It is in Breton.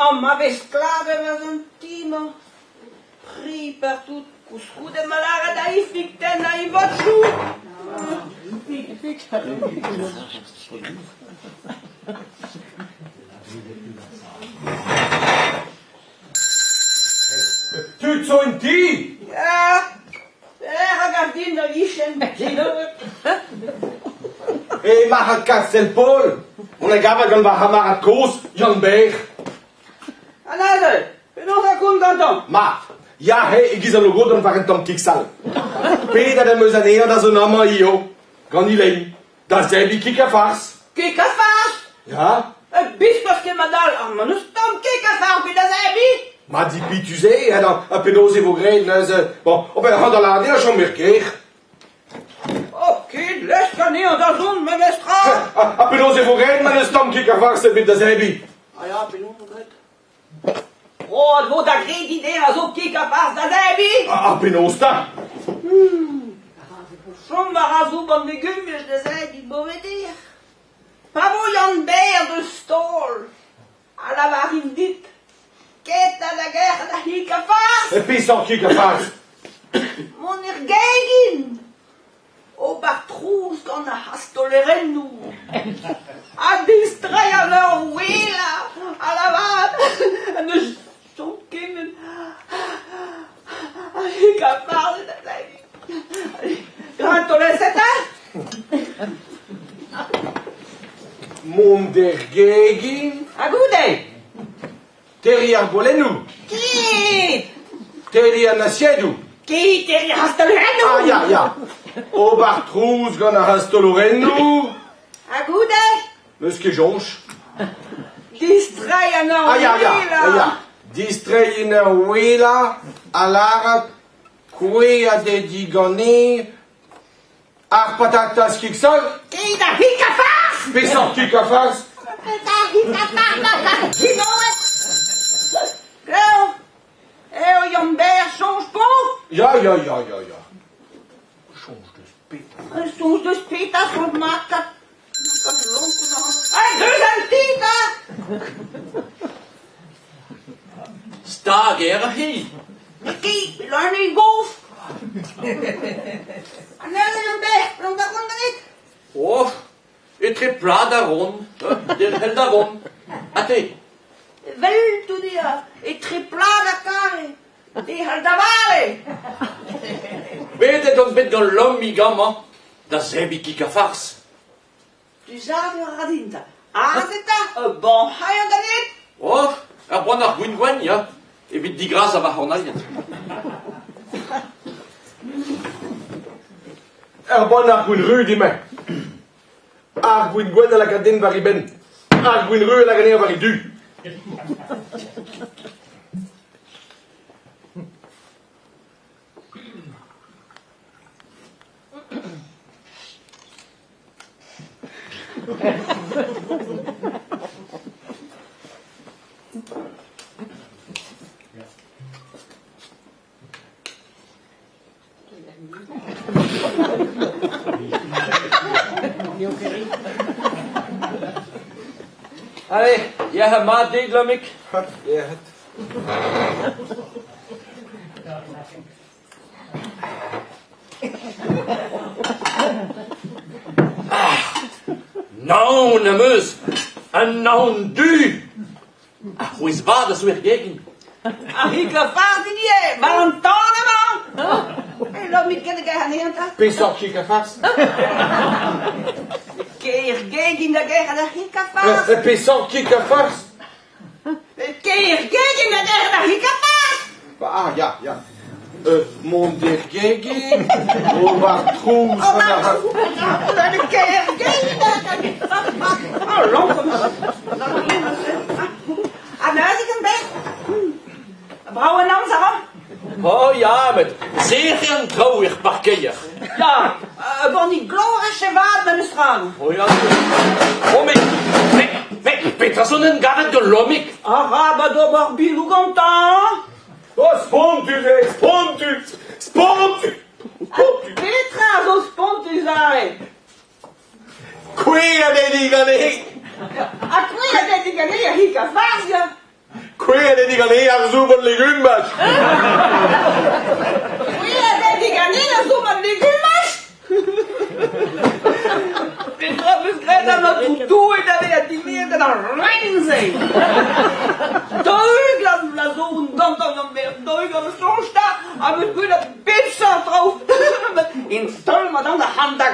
Amañ 'vez sklaver eus an ti-mañ. Pri partout, koulskoude 'ma lâret da Ifig tennañ e votoù. Tud zo en ti? Ya, er a gav din da vichen E marc'had Kastell-Paol on a gavet gant va c'hamarad kozh Yann-Ber. An avel, penaos a kont gantañ? Mat, yac'h eo e-giz al logodenn war un tamm kig-sall. Pedet em eus anezhañ da zont amañ hiziv, gant Elaine, da zebriñ kig ha farz. Kig ha farz? Ya. Biskoazh ket ma dal, ar ma n'eus tamm kig ha farz bet da zebriñ. Ma dipitus eo, ha penaos e vo graet neuze? Bon, ober a ran da lâret dezhañ chom er gêr. Oh, ket lesk anezhañ da zont memestra! Ha penaos e vo graet ma n'eus tamm kig ha farz ebet da zebriñ? Ah ya, penaos vo graet? Roet vo da grediñ dezhañ a zo kig ha farz da zebriñ! Ha penaos 'ta? Chom a ra zo gant legumaj da zebriñ bovedir. Pa vo Yann-Ber deus taol, a lavarin dit, ket da da gerc'hat ar c'hig ha farz! E peseurt kig ha farz? Mont er gegin! Ober trouz gant ar c'hastolerennoù ha distreiñ en ur ouelañ ha lavaret n'eus tamm kement a heg ha farz da zebriñ. Gra taol eta! Mont er gegin. Ha goude? Terriñ ar bolennoù. Ket! Terriñ an asiedoù. Ket terriñ ar c'hastolorennoù. Ah ya, ya. Ober trouz gant ar c'hastolorennoù. Ha goude? N'eus ket soñj. Distreiñ en ur Ah ya, ya, ouelañ. ya. Distreiñ en ur ouelañ ha lâret kouezhañ eo diganin Ar patatas kig-sall Ket ar c'hig ha farz! Peseurt kig ha farz? Ket ar c'hig ha farz ar c'hinoed! Eo, eo Yann-Ber soñj po? Ya, ya, ya, ya, ya. Soñj deus petra? Soñj deus petra, soñj mat kat. Deus an ti, 'ta! Stag eo ar c'hi. N'eo ket, leun eo e gof. Ha neuze Yann-Ber, penaos da vont ganit? Oh, etre plat ha ront, derc'hel da vont. Ha te? Eveldout eo, etre plat ha kare, derc'hel da vale. Pedet on bet gant Lomig amañ da zebriñ kig ha farz. Plijadur a ra din 'ta. Aze 'ta, ur bann-c'haer ganit? Oh, ur bannac'h gwin gwenn, ya, evit digrasañ va c'hornailhenn. Ur bannac'h gwin ru din-me. Ar gwin gwenn a laka den war e benn. Ar gwin ru a laka anezhañ war e du. Allez, yec'hed mat dit, Lomig. Yec'hed. Naon am eus! Un naon du! Ar c'hwezh vat a zo er gegin. Ar c'hig-ha-farz ivez, war an tan emañ! E lomit ket da gerc'hat anezhañ 'ta? Peseurt kig-ha-farz? Ker gegin da gerc'hat ar c'hig-ha-farz? Peseurt kig-ha-farz? Ker gegin da gerc'hat ar c'hig-ha-farz! Ah ya, ya. Mont er gegin, ober trouz gant ar... Ker gegin Oh, lañs Ha neuze gant beth? Brav an amzer, hein? Oh ya, met sec'h eo an traoù er parkeier. Ya, ur bannig glorech avat memestra. O ya, o met, met, met, petra zo en gavet gant Lomig? Arabat ober biloù gantañ. Oh, spontus eo, spontus, spontus, spontus. Petra a zo spontus aze? Kouezhet eo diganin. Ha kouezhet eo diganin ar c'hig a-farzh. Kouezhet eo diganin ar soubenn legumaj. Kouezhet eo diganin ar soubenn legumaj? Petra 'm eus graet an Aotrou Doue da vezañ dimezet gant ar lein-se? Daou-ugent vloaz zo on gantañ gant daou-ugent am eus soñj 'ta, am eus gwelet bep seurt traoù. Met en taol-mañ da c'han da